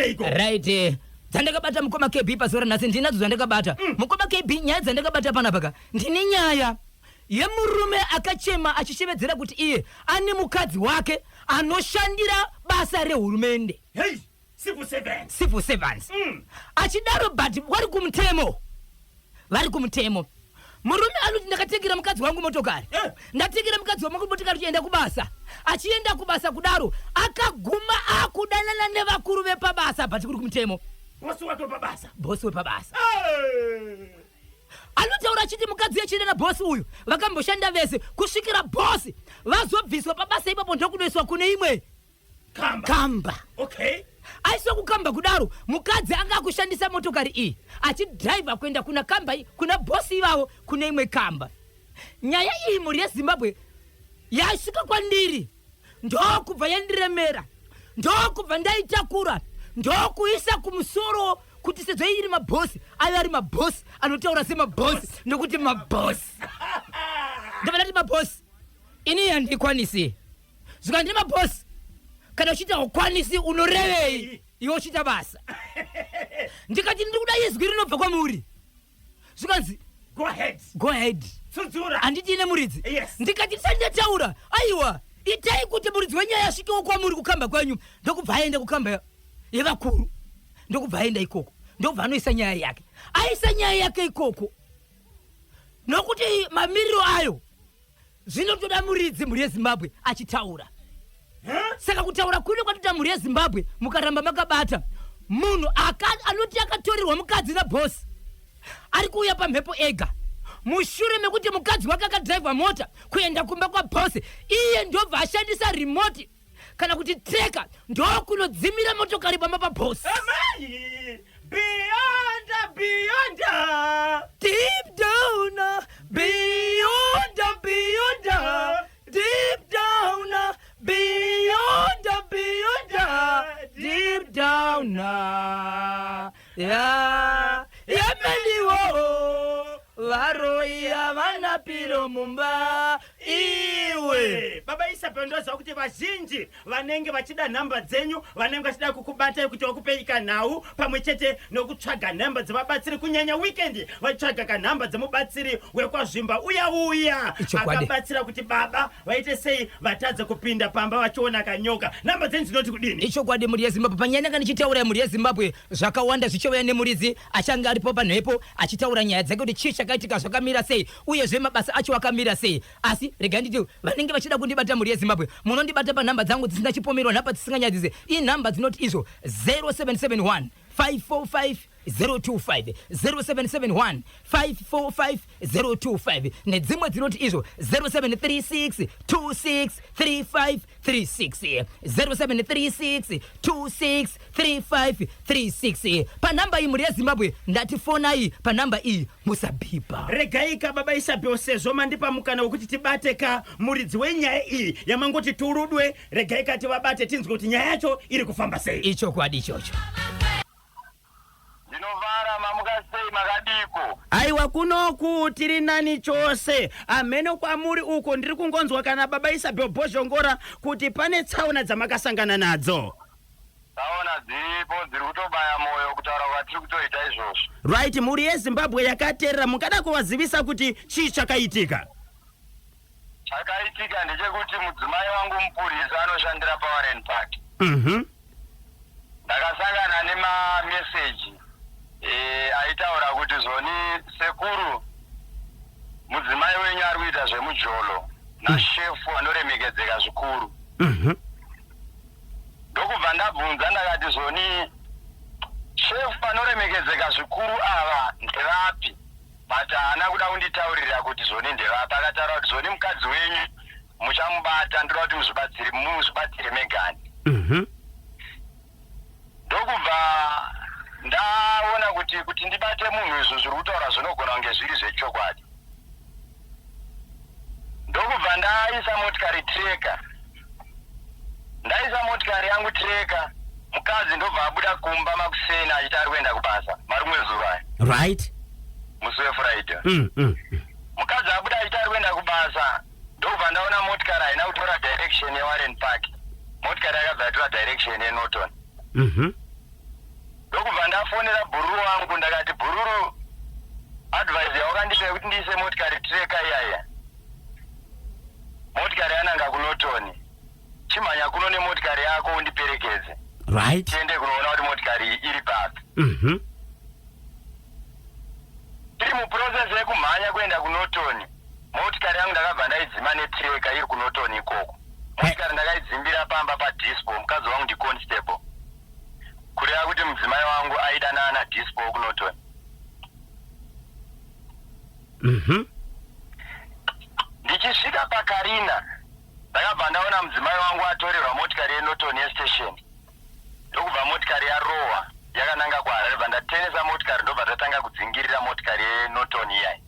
Wakabatireiko? Right, dzandakabata mukoma KB pazuva ranhasi ndinadzo dzandakabata. Mukoma KB, nyaya dzandakabata panapa ka, ndine nyaya yemurume akachema achishevedzera kuti iye ane mukadzi wake anoshandira basa rehurumende. Hey, civil servants. Civil servants. Achidaro, but vari kumutemo, vari kumutemo. Murume anoti, "Ndakatengera mukadzi wangu motokari." Ndatengera mukadzi wangu motokari, uchienda kubasa. Achienda kubasa kudaro, akaguma akudanana nevakuru vepabasa, but kuri kumutemo. Bosi wake pabasa. Bosi wepabasa. Anotaura achiti mukadzi achienda nabhosi uyu, vakamboshanda vese kusvikira bhosi vazobviswa pabasa ipapo, ndokunoiswa kune imwe kamba. Kamba. Aiswa kukamba kudaro, mukadzi anga akushandisa motokari iyi achidhiraivha kuenda kuna kamba, kuna bhosi ivavo kune imwe kamba. Nyaya iyi, mhuri yeZimbabwe, yasvika kwandiri, ndokubva yandiremera, ndokubva ndaitakura, ndokuisa kumusoro kuti sezvo iri mabhosi ayo ari mabhosi anotaura semabhosi, nokuti mabhosi, ndobva ndati, "Mabhosi, ini handikwanisi." Zvikandi, "Mabhosi, kana uchiita ukwanisi unorevei iwe uchiita basa?" Ndikati, "Ndiri kuda izwi rinobva kwamuri." Zvikanzi, "Go ahead." "Go ahead." Tsudzura. Handiti ine muridzi? Yes. Ndikati, "Ndisati ndataura, aiwa, itai kuti muridzi wenyaya asvikewo kwamuri kukamba kwenyu." Ndokubva aenda kukamba yevakuru, ndokubva aenda ikoko, ndokubva anoisa nyaya yake. Aisa nyaya yake ikoko, nokuti mamiriro ayo zvinotoda muridzi, mhuri yeZimbabwe, achitaura. Saka kutaura kuno kwatoita, mhuri yeZimbabwe, mukaramba makabata, munhu anoti akatorerwa mukadzi nabhosi ari kuuya pamhepo ega mushure mekuti mukadzi wake akadhiraivha mota kuenda kumba kwabhosi, iye ndobva ashandisa remote kana kuti tracker, ndokunodzimira motokari pamba pabhosi. Amai, beyond, beyond. Deep down, beyond, beyond, deep down, beyond, beyond, deep down, ya yameliwo varoi havana piro mumba iwe. Baba Isabel, ndoziva kuti vazhinji vanenge vachida nhamba dzenyu, vanenge vachida kukubatai kuti vakupei kanhau pamwe chete nokutsvaga nhamba dzevabatsiri, kunyanya weekend vachitsvaga kanhamba dzemubatsiri wekwaZvimba uya uya Ichokwadi. akabatsira kuti baba vaite sei vatadze kupinda pamba vachiona kanyoka. Nhamba dzenyu dzinoti kudini? Ichokwadi, mhuri yeZimbabwe. Panyaya ndanga ndichitaura, mhuri yeZimbabwe, zvakawanda zvichauya nemuridzi achange aripo panhepo achitaura nyaya dzake kuti chii chakaitika, zvakamira sei, uyezve mabasa acho akamira sei. Asi regai nditi, vanenge vachida kundibata, mhuri yeZimbabwe, munondibata panhamba dzangu dzisina chipomerwa, nhamba dzisinganyadzise. Inhamba dzinoti izvo 0771 545 025, 0771 545 025, nedzimwe dzinoti izvo 0736 26 35 36, 0736 26 35 36. Panhamba iyi, mhuri yeZimbabwe, ndati fonai panhamba iyi, musabhipa. Regaika, baba Isabel, sezvo mandipa mukana wekuti tibate ka muridzi wenyaya iyi yamangoti turudwe, regaika tivabate tinzwe kuti nyaya yacho iri kufamba sei. Ichokwadi ichocho. Ndinovara, mamuka sei, makadiko? Aiwa, kunoku tiri nani chose, amheno kwamuri uko. Ndiri kungonzwa kana baba Isabel Bhozhongora kuti pane tsaona dzamakasangana nadzo. Tsaona dziripo, dziri kutobaya mwoyo kutaura kwatiri kutoita izvozvo. Right, mhuri yeZimbabwe yakateerera, mungada kuvazivisa kuti chii chakaitika? Chakaitika ndechekuti mudzimai wangu mupurisa anoshandira paWarren Park. Ndakasangana nemameseji aitaura kuti zvoni, "Sekuru, mudzimai wenyu ari kuita zvemujolo nashefu anoremekedzeka zvikuru." Ndokubva ndabvunza, ndakati zvoni, "Shefu anoremekedzeka zvikuru ava ndevapi?" But haana kuda kunditaurira kuti zvoni ndevapi. Akataura kuti zvoni, "Mukadzi wenyu muchamubata, ndoda kuti muzvibatsire, muzvibatsire megani." Ndokubva ndaona kuti ndibate munhu izvo zviri kutaura zvinogona kunge zviri zvechokwadi. Ndokubva ndaisa motikari tracker. Ndaisa motikari yangu tracker, mukadzi ndobva abuda kumba makuseni achiti ari kuenda kubasa marimwe zuva aya, musi weFriday. Mukadzi abuda achiti ari kuenda kubasa, ndokubva ndaona motikari haina kutora direction yeWarren Park. Motikari yakabva yatora direction yeNorton. Ndakafonera bhururu wangu, ndakati, "Bhururu, advice yawakandipa yekuti ndiise motikari tracker iyaya, motikari yananga kuNorton. Chimhanya kuno nemotikari yako undiperekedze, tiende kunoona kuti motikari iyi iri papi." Tiri muprocess yekumhanya kuenda kuNorton, motikari yangu ndakabva ndaidzima netracker iri kuNorton ikoko. Motikari ndakaidzimbira pamba padispo. Mukadzi wangu ndiconstable, kureva kuti mudzimai wangu aidanana nadispo kuNorton. Ndichisvika paKarina, ndakabva ndaona mudzimai wangu atorerwa motikari yeNorton yestation, ndokubva motikari yarohwa yakananga kuHarare. Bva ndatenesa motikari, ndobva tatanga kudzingirira motikari yeNorton iyai.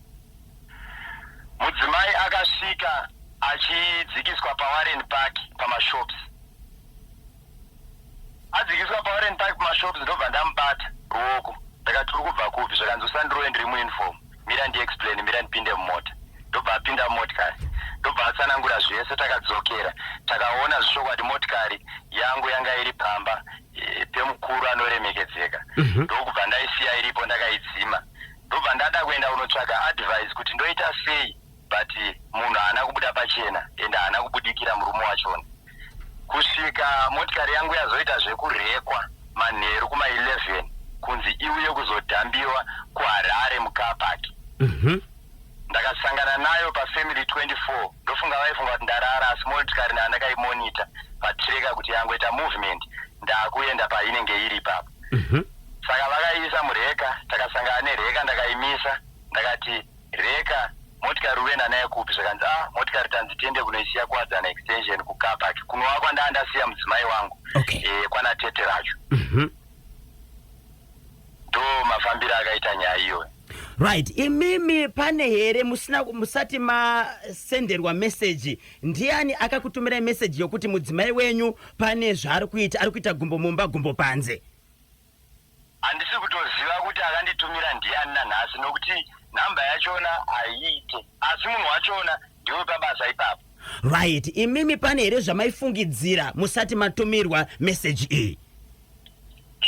Mudzimai akasvika achidzikiswa paWarren Park pamashops. Adzikiswa paWarren Park pamashops, ndobva ndamubata ruoko. Ndakati, "Uri kubva kupi?" Zvakanzi, "Usandirowe, ndiri muuniform. Mira ndiexplain, mira ndipinde mumota." Ndobva apinda mumotikari, ndobva atsanangura zvese. Takadzokera, takaona zvechokwadi motikari yangu yanga iri pamba pemukuru anoremekedzeka. Ndokubva ndaisiya iripo, ndakaidzima. Ndobva ndada kuenda kunotsvaga advice kuti ndoita sei, but munhu haana kubuda pachena, ende haana kubudikira murume wachona kusvika motikari yangu yazoita zvekurekwa manheru kuma11, kunzi iuye kuzodhambiwa kuHarare mucar park. Ndakasangana nayo paFamily 24. Ndofunga vaifunga kuti ndarara, asi motikari ndandakaimonita patracker kuti yangoita movement, ndakuenda painenge iri ipapo. Saka vakaiisa muwrecker. Takasangana newrecker, ndakaimisa. Ndakati, "Wrecker, motikari uenda naye kupi?" Zvakanzi, "Ah, motikari tanzi tiende kunoisiya Kuwadzana Extension kucar park, kunova kwandaa ndasiya mudzimai wangu kwana tete racho." Ndo mafambiro akaita nyaya iyoyo. Right. Imimi pane here musina musati masenderwa meseji, ndiani akakutumirai meseji yokuti mudzimai wenyu pane zvaari kuita, ari kuita gumbo mumba, gumbo panze? Handisi kutoziva kuti akanditumira ndiani nanhasi, nokuti nhamba yachona haiite, asi munhu wachona ndiwe pabasa ipapo. Right. Imimi pane here zvamaifungidzira musati matumirwa meseji iyi?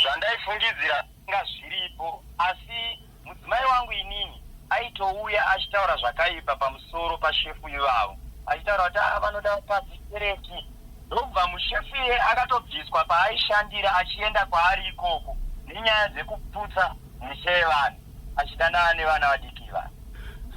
Zvandaifungidzira nga zviripo, asi mudzimai wangu inini aitouya achitaura zvakaipa pamusoro pashefu ivavo, achitaura kuti, "A, vanoda mukadzi tereki." Ndokubva mushefu iye akatobviswa paaishandira achienda kwaari ikoko nenyaya dzekuputsa misha yevanhu achidanana nevana vadiki ivavo.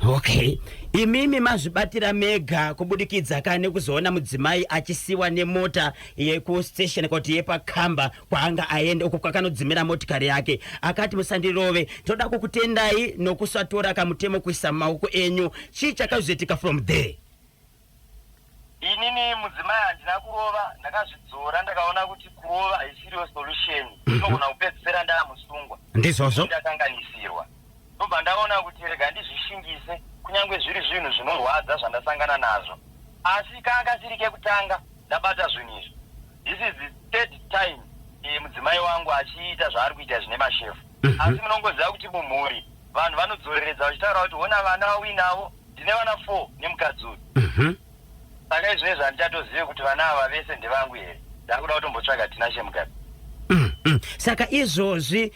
Okay. Imimi mazvibatira mega kubudikidza ka nekuzoona mudzimai achisiwa nemota yekustation, kuti yepakamba kwaanga aende uko kwakanodzimira motikari yake, akati, "Musandirove." Toda kukutendai nokusatora kamutemo kuisa mumaoko enyu. Chii chakazoitika from there? Inini mudzimai handina kurova. Ndakazvidzora, ndakaona kuti kurova haisiriyo solution, inogona kupedzisira ndaamusungwa. Ndakanganisirwa. Ndobva ndaona kuti rega ndizvishingise, kunyange zviri zvinhu zvinorwadza zvandasangana nazvo. Asi kanga kasiri kekutanga ndabata zvinhu izvi. This is the third time mudzimai wangu achiita zvaari kuita zvine mashefu. Asi munongoziva kuti mumhuri vanhu vanodzoreredza vachitaura kuti, "Ona vana vauinavo." Ndine vana 4 nemukadzi uyu. Saka izvinezvi handichatozive kuti vana ava vese ndevangu here. Ndakuda kutombotsvaga Tinashe Mugabe. Saka izvozvi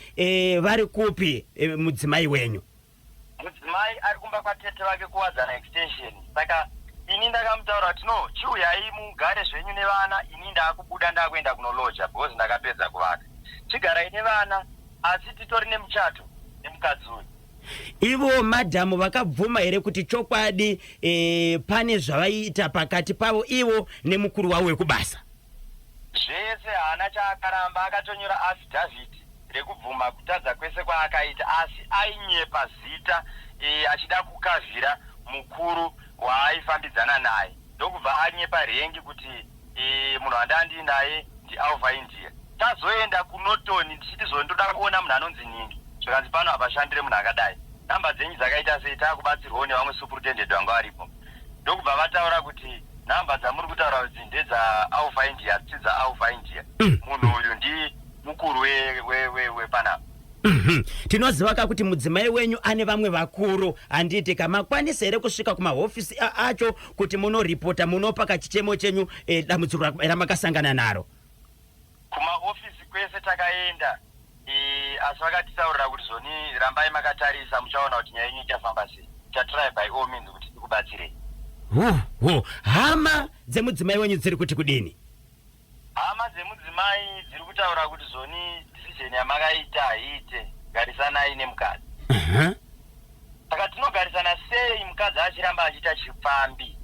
vari kupi mudzimai wenyu? Mudzimai ari kumba kwatete vake Kuwadzana Extension. Saka ini ndakamutaura kuti, "No, chiuyai mugare zvenyu nevana. Ini ndaakubuda, ndaakuenda kunoloja because ndakapedza kuvaka. Chigarai nevana." Asi titori nemuchato nemukadzi uyu. Ivo madhamu vakabvuma here kuti chokwadi pane zvavaiita pakati pavo ivo nemukuru wavo wekubasa? Zvese haana chaakaramba. Akatonyora affidavit rekubvuma kutadza kwese kwaakaita, asi ainyepa zita achida kukavhira mukuru waaifambidzana naye. Ndokubva anyepa rank kuti munhu wandandinaye ndiAlpha India. Tazoenda kuNorton ndichiti zo ndoda kuona munhu anonzi Ningi, zvikanzi, "Pano hapashandire munhu akadai. Nhamba dzenyu dzakaita sei?" Taakubatsirwawo nevamwe superintendent vanga varipo, ndokubva vataura kuti nhamba dzamuri kutaura kuti ndedzaAlpha India, hadzisi dzaAlpha India. Munhu uyu ndi mukuru wepanapa. Tinoziva ka kuti mudzimai wenyu ane vamwe vakuru, handiti ka? Makwanisa here kusvika kumahofisi acho kuti munoripota, munopa kachichemo chenyu, dambudziko ramakasangana naro? Kumaofisi kwese takaenda. E, asi vakatitaurira kuti zvoni rambai makatarisa, muchaona kuti nyaya yenyu ichafamba sei. Tichatry by all means kuti tikubatsirei. Hu hama dzemudzimai wenyu dziri kuti kudini? Hama dzemudzimai dziri kutaura kuti zvoni decision yamakaita haiite, garisanai nemukadzi. Saka tinogarisana sei mukadzi achiramba achiita chipfambi?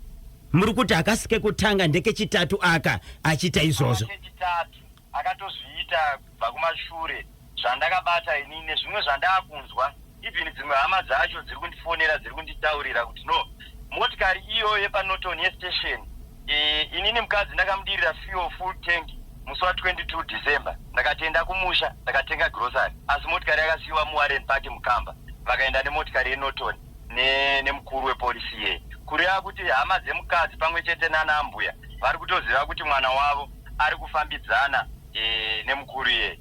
Muri kuti hakasi kekutanga, ndekechitatu aka achiita izvozvo. Kechitatu akatozviita kubva kumashure, zvandakabata inini nezvimwe zvandakunzwa. Even dzimwe hama dzacho dziri kundifonera, dziri kunditaurira kuti no, motikari iyoyo yepaNorton yestation, inini mukadzi ndakamudirira fuel full tank musi wa22 December. Ndakati kumusha, ndakatenga grocery, asi motikari yakasiyiwa muWarren Park mukamba. Vakaenda nemotikari yeNorton nemukuru wepolisi iyeye, kureva kuti hama dzemukadzi pamwe chete nana ambuya vari kutoziva kuti mwana wavo ari kufambidzana nemukuru iyeye.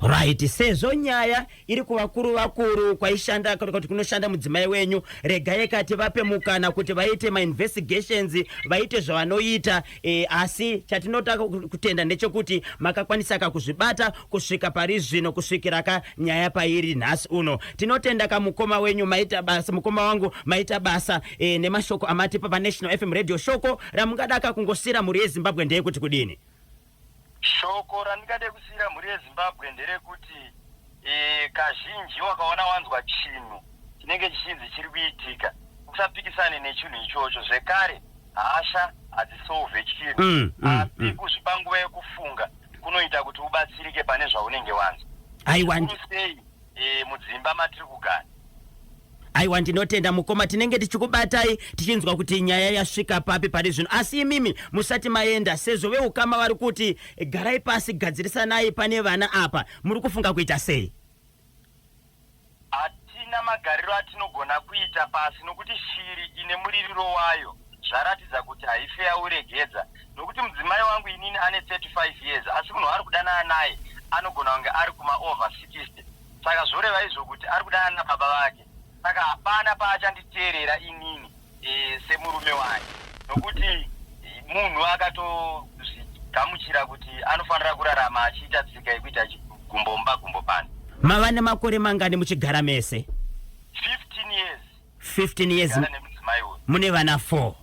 Right, sezvo nyaya iri kuvakuru vakuru kwaishanda kana kuti kunoshanda mudzimai wenyu, regai kati vape mukana kuti vaite mainvestigations, vaite zvavanoita. Asi chatinoda kutenda ndechekuti makakwanisa kakuzvibata kusvika pari zvino, kusvikira ka nyaya pairi nhasi uno. Tinotenda kamukoma wenyu, maita basa mukoma wangu, maita basa nemashoko amatipa paNational FM Radio. Shoko ramungada kungosiyira mhuri yeZimbabwe ndeyekuti kudini? Shoko randingade kusiyira mhuri yeZimbabwe nderekuti kazhinji wakaona wanzwa chinhu chinenge chichinzi chiri kuitika, usapikisane nechinhu ichocho. Zvekare hasha hadzisolve chinhu, asi kuzvipa nguva yekufunga kunoita kuti ubatsirike pane zvaunenge wanzwa. Aiwa. Zvikuru sei mudzimba matiri kugara. Aiwa, ndinotenda mukoma. Tinenge tichikubatai tichinzwa kuti nyaya yasvika papi pari zvino. Asi imimi musati maenda, sezvo veukama vari kuti garai pasi, gadzirisanai, pane vana apa, muri kufunga kuita sei? Hatina magariro atinogona kuita pasi, nokuti shiri ine muririro wayo zvaratidza kuti haife yauregedza, nokuti mudzimai wangu inini ane 35 years, asi munhu waari kudanana naye anogona kunge ari kuma over 60. Saka zvoreva izvo kuti ari kudanana nababa vake, saka hapana paachanditeerera inini semurume wake, nokuti munhu akatozvigamuchira kuti anofanira kurarama achiita tsika yekuita gumbo mumba, gumbo panze. Mava nemakore mangani muchigara mese? 15 years. 15 years. Gara nemudzimai uyu. Mune vana 4?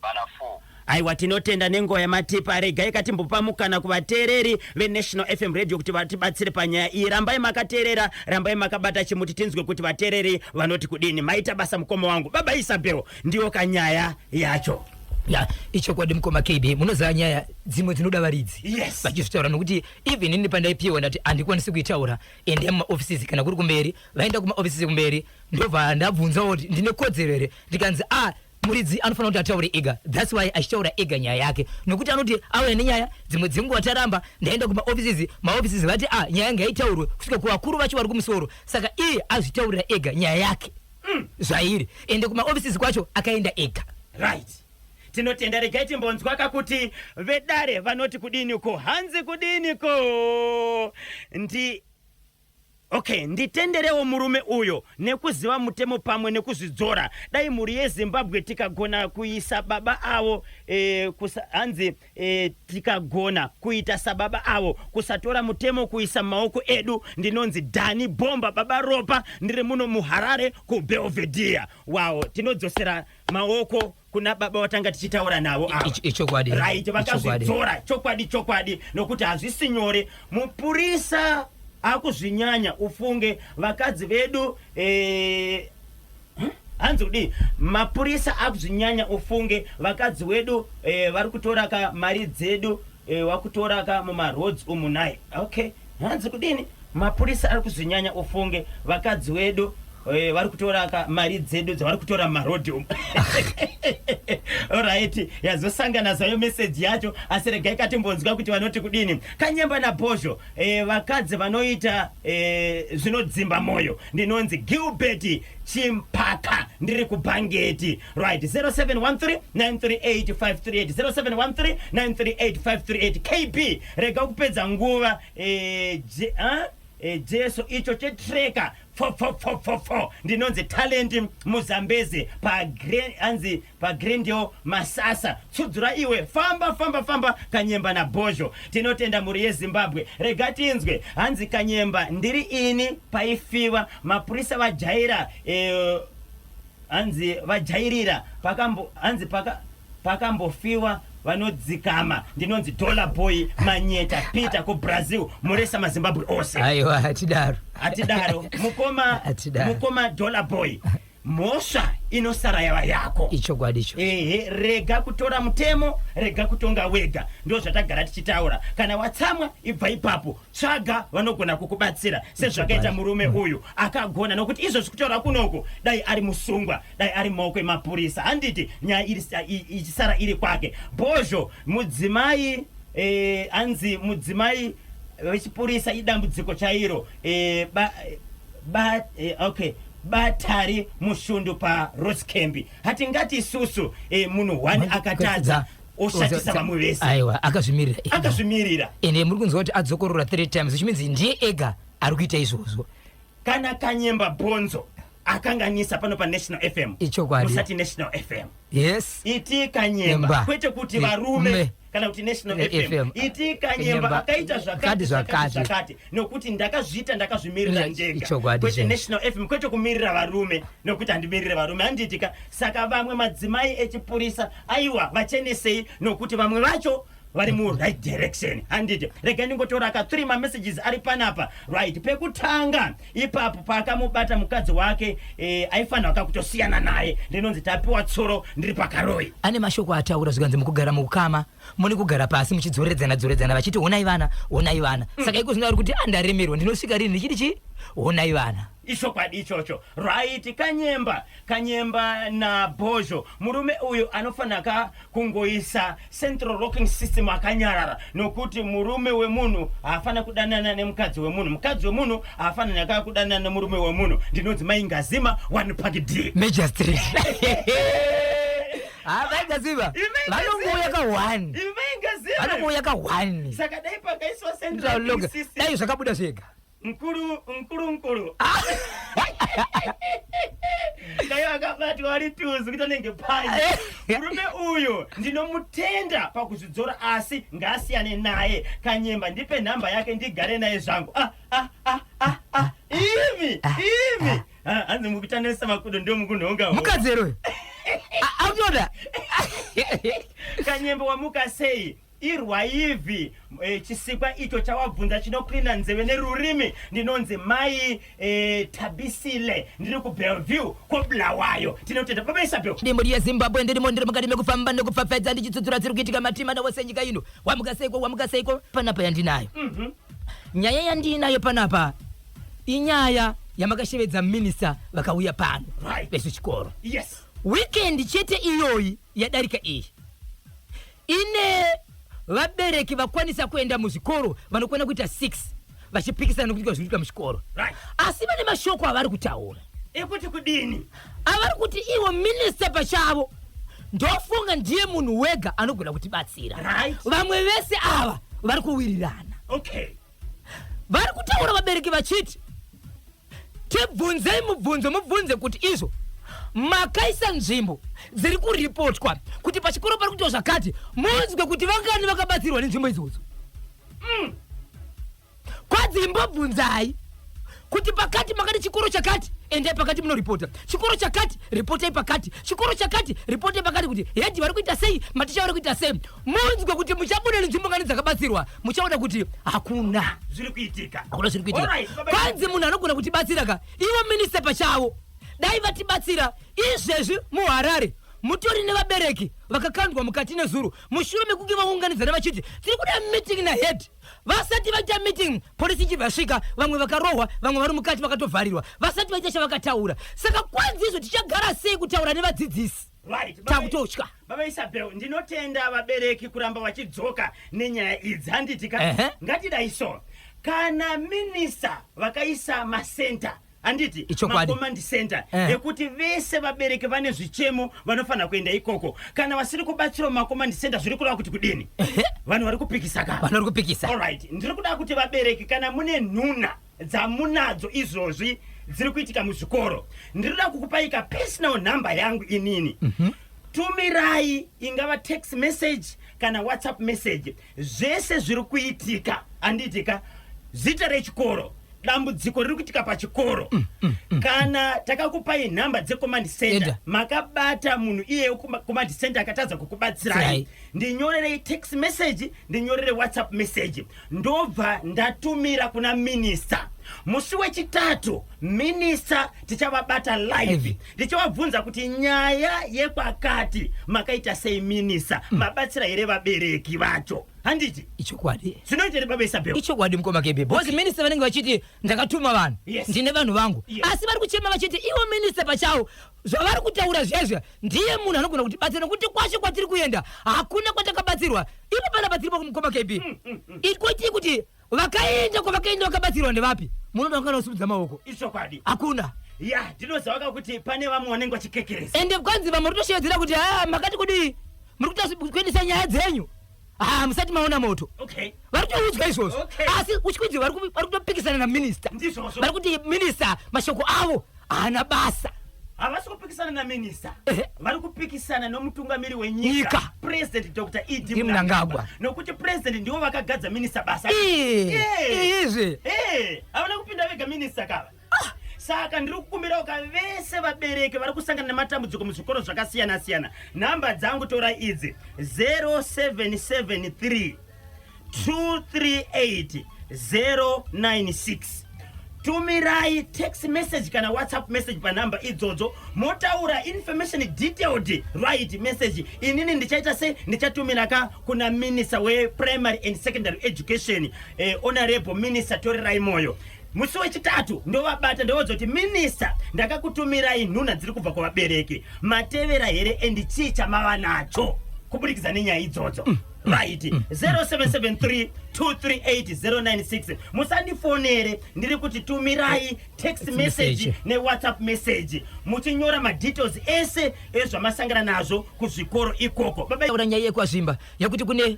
Vana 4. Aiwa, tinotenda nenguva yamatipa. Regai katimbopa mukana kuvateereri veNational FM Radio kuti vatibatsire panyaya iyi. Rambai makateerera, rambai makabata chimuti, tinzwe kuti vateereri vanoti kudini. Maita basa mukoma wangu. Baba Isabel, ndiyo kanyaya yacho. Ya, ichokwadi mukoma KB. Munoziva nyaya dzimwe dzinoda varidzi vachizvitaura, nokuti even ini pandaipiwa ndati handikwanisi kuitaura, endai mumaoffices kana kuri kumberi. Vaenda kumaoffices kumberi, ndobva ndabvunzawo kuti ndine kodzero here, ndikanzi a muridzi anofanira kuti ataure ega. That's why achitaura ega nyaya yake, nokuti anoti auya nenyaya dzimwe dzenguva taramba. Ndaenda kumaoffices, maoffices vati a nyaya ngaitaurwe kusvika kuvakuru vacho vari kumusoro. Saka iye azvitaurira ega nyaya yake zvairi, ende kumaoffices kwacho akaenda ega. Right, tinotenda. Regai timbonzwaka kuti vedare vanoti kudiniko. Hanzi kudiniko? Ndi okay, nditenderewo murume uyo nekuziva mutemo pamwe nekuzvidzora. Dai mhuri yeZimbabwe tikagona kuisa baba avo hanzi tikagona kuita sababa avo, kusatora mutemo kuisa mumaoko edu. Ndinonzi Dhani Bomba, Baba Ropa, ndiri muno muHarare kuBelvedere. Wawo, tinodzosera maoko kuna baba watanga tichitaura navo ava. Ichokwadi. Right. Ichokwadi. Vakazvidzora, chokwadi chokwadi, nokuti hazvisi nyore. Mupurisa akuzvinyanya ufunge vakadzi vedu. Hanzi kudii? Mapurisa akuzvinyanya ufunge vakadzi wedu, vari kutora ka mari dzedu, wakutora ka mumaroads umu nai. Okay, hanzi kudini? Mapurisa ari kuzvinyanya ufunge vakadzi wedu, vari kutora ka mari dzedu dzavari kutora mumarodhi umu. Alright, yazosangana zvayo meseji yacho, asi regai katimbonzwa kuti vanoti kudini. Kanyemba naBhozho, vakadzi vanoita zvinodzimba mwoyo. Ndinonzi Gilbert Chimpaka, ndiri kuBhangeti. Right, 0713 938 538, 0713 938 538. KB, rega kupedza nguva. Jesu icho chetreka pfopfopfopfopfo. Ndinonzi Talent Muzambezi hanzi paGrendale Masasa. Tsudzura iwe, famba famba famba Kanyemba naBhozho. Tinotenda mhuri yeZimbabwe. Rega tinzwe hanzi Kanyemba ndiri ini paifiwa mapurisa vajaira hanzi vajairira pakambo hanzi paka pakambofiwa vanodzikama. Ndinonzi Dollar Boy Manyeta Peter kuBrazil. Muresa maZimbabwe ose. Aiwa, hatidaro. Hatidaro mukoma. Hatidaro. Mukoma Dollar Boy, mhosva inosara yava yako. Ichokwadi icho. Ehe, rega kutora mutemo, rega kutonga wega. Ndo zvatagara tichitaura, kana watsamwa ibva ipapo, tsvaga vanogona kukubatsira sezvakaita murume uyu akagona, nokuti izvozvi kutaura kunoku dai ari musungwa, dai ari maoko emapurisa, handiti? Nyaya ichisara iri kwake. Bhozho, mudzimai anzi mudzimai wechipurisa idambudziko chairo. Ba, ba, okay, batari mushundu paRoskembi. Hatingati isusu munhu one akatadza oshatisa vamwe vese. Aiwa, akazvimirira ega. Akazvimirira. Ende muri kunzwa kuti adzokorora three times, which means ndiye ega ari kuita izvozvo. Kana Kanyemba Bhonzo akanganisa pano paNational FM, Ichokwadi. musati National FM, Yes. iti Kanyemba, Nyemba. kwete kuti varume kana kuti National FM. FM. Iti Kanyemba Kanyemba. akaita zvakati Kati zvakati zvakati. zvakati, nokuti ndakazviita ndakazvimirira ndega, Ichokwadi kwete chaizvo. National FM, kwete kumirira varume, nokuti handimirire varume, handitika? Saka vamwe madzimai echipurisa, aiwa, vachenesei, nokuti vamwe vacho vari muright direction, handiti? Rega ndingotora ka 3 mamessages ari panapa. Right, pekutanga ipapo paakamubata mukadzi wake, aifanira kakutosiyana naye. Ndinonzi Tapiwa Tsuro, ndiri paKaroi. Ane mashoko ataura, zvikanzi mukugara mukama mune kugara pasi muchidzoredzana dzoredzana, vachiti honai vana, honai vana. Saka iko zvino ari kuti andaremerwa, ndinosvika rini ndichiti chi honai vana? Ichokwadi ichocho. Right, Kanyemba, Kanyemba naBhozho, murume uyu anofanira ka kungoisa central locking system akanyarara, nokuti murume wemunhu haafanira kudanana nemukadzi wemunhu, mukadzi wemunhu haafanira ka kudanana nemurume wemunhu. Ndinonzi Maingazima, 1 Park D. Major Street. Ha, Vaingaziva. Ivaingaziva. Vanongouya ka one. Ivaingazima. Vanongouya ka one. Saka dai pakaiswa central locking Loga, system, dai zvakabuda zvega. Mkuru mkuru mkuru, dai akabatwa ari tuzu kuti anenge pai. Murume uyu ndinomutenda pakuzvidzora, asi ngaasiyane naye. Kanyemba, ndipe nhamba yake ndigare naye zvangu. Ah, ah, ah, ah, ah. Imi imi. Ah, hanzi mukutandarisa makudo ndio mukunhonga. Mukadzi here uyu autoda? Kanyemba, wamuka sei? Irwaivhi chisikwa icho chawabvunza chinoklina nzeve nerurimi. Ndinonzi Mai Tabisile, ndiri kuBellevue koBulawayo. Tinotenda Baba Isabel. Ndimuri yeZimbabwe, ndirimo, ndiri mukati mekufamba nekupfapfaidza ndichitsutsura dziri kuitika matima nawose nyika ino. Wamuka seiko? Wamuka seiko? Panapa yandinayo, nyaya yandinayo panapa inyaya yamakashevedza minista vakauya pano vezvechikoro. Weekend chete iyoyi yadarika iyi ine vabereki vakwanisa kuenda muzvikoro vanokwana kuita 6 vachipikisana nekuitika zviri kuitika muchikoro. Asi vane mashoko avari kutaura. Ekuti kudini? Avari kuti ivo minista pachavo ndofunga ndiye munhu wega anogona kutibatsira. Vamwe vese ava vari kuwirirana. Vari kutaura vabereki vachiti tibvunzei mubvunzo, mubvunze kuti izvo makaisa nzvimbo dziri kuripotwa kuti pachikoro pari kuitwa zvakati, munzwe kuti vangani vakabatsirwa nenzvimbo idzodzo. Kwadzimbobvunzai kuti pakati makati chikoro chakati, endai pakati munoripota chikoro chakati, ripotai pakati chikoro chakati, ripotai pakati, kuti head vari kuita sei, maticha vari kuita sei, munzwe kuti muchabuda nenzvimbo ngani dzakabatsirwa. Muchaona kuti hakuna zviri kuitika. Hakuna zviri kuitika. Alright, Baba. Kwanzi munhu anogona kutibatsira ka ivo minista pachavo, dai vatibatsira. Izvezvi muHarare mutori nevabereki vakakandwa mukati nezuro mushure mekunge vaunganidzana vachiti tiri kuda meeting nahead. Vasati vaita meeting, polisi ichibva yasvika, vamwe vakarohwa, vamwe vari mukati vakatovharirwa vasati vaita chavakataura. Saka kwanzi izvo tichagara sei kutaura nevadzidzisi? Takutotya. Baba Isabel, ndinotenda vabereki kuramba vachidzoka nenyaya idzi, handiti ka? Ehe. Ngatidai so, kana minista vakaisa macenter, handiti? Ichokwadi. Macommand center ekuti vese vabereki vane zvichemo vanofanira kuenda ikoko. Kana vasiri kubatsirawo macommand center, zviri kureva kuti kudini? Vanhu vari kupikisa ka? Vanhu vari kupikisa. Alright, ndiri kuda kuti vabereki, kana mune nhuna dzamunadzo izvozvi dziri kuitika muzvikoro. Ndinoda kukupai ka personal number yangu inini. Tumirai, ingava text message kana WhatsApp message, zvese zviri kuitika, handitika? Zita rechikoro, dambudziko riri kuitika pachikoro. Kana takakupai nhamba dzecommand center, Enda. makabata munhu iyeyo command center akatadza kukubatsirai, Tsirai. ndinyorerei text message, ndinyorere WhatsApp message, ndobva ndatumira kuna minista. Musi wechitatu minista tichavabata live, Live. ndichavabvunza kuti nyaya yekwakati makaita sei minista, mabatsira here vabereki vacho, handiti? Ichokwadi. Zvinoita here, baba Isabel? Ichokwadi, mukoma KB, because minista vanenge vachiti ndakatuma vanhu, ndine vanhu vangu, asi vari kuchema vachiti ivo minista pachavo zvavari kutaura zvezve ndiye munhu anogona kutibatsira, nekuti kwashe kwatiri kuenda hakuna kwatakabatsirwa. Ipo panapa tiripo, mukoma KB, ikotii kuti vakaenda kwavakaenda vakabatsirwa ndevapi? Munoda kana kusimudza maoko. Ichokwadi. Hakuna. Ya, ndinoziva ka kuti pane vamwe vanenge vachikekeresa. Ende kwanzi vamwe ritoshevedzera kuti ha, makati kudii? Muri kuita kuendesa nyaya dzenyu, ha, musati maona moto. Vari kutoudzwa izvozvo. Asi uchikwidzi vari kutopikisana naminista. Ndizvozvo. Vari kuti minista mashoko avo haana basa. Havasi kupikisana naminista, vari kupikisana nomutungamiri wenyika, Nyika. President Dr ED Mnangagwa. Mnangagwa, nokuti president ndivo vakagadza minista basa. Izvi. Havana kupinda vega minista kava. Saka ndiri kukumbirawo ka vese vabereki vari kusangana nematambudziko muzvikoro zvakasiyana-siyana, nhamba dzangu tora idzi: 0773 238 096. Tumirai text message kana WhatsApp message panhamba idzodzo, motaura information detailed, right message. Inini ndichaita se ndichatumira ka kuna minister weprimary and secondary education, honorable Minister Torerai Moyo. Musi wechitatu ndovabata, ndovodza kuti minista, ndakakutumirai nhuna dziri kubva kuvabereki, matevera here and chii chamava nacho kuburikidza nenyaya idzodzo? Right, 0773 238 096. Musandifonere, ndiri kuti tumirai text message message neWhatsApp message muchinyora madetails ese ezvamasangana nazvo kuzvikoro ikoko. Baba. Taura nyaya yekwaZvimba yekuti kune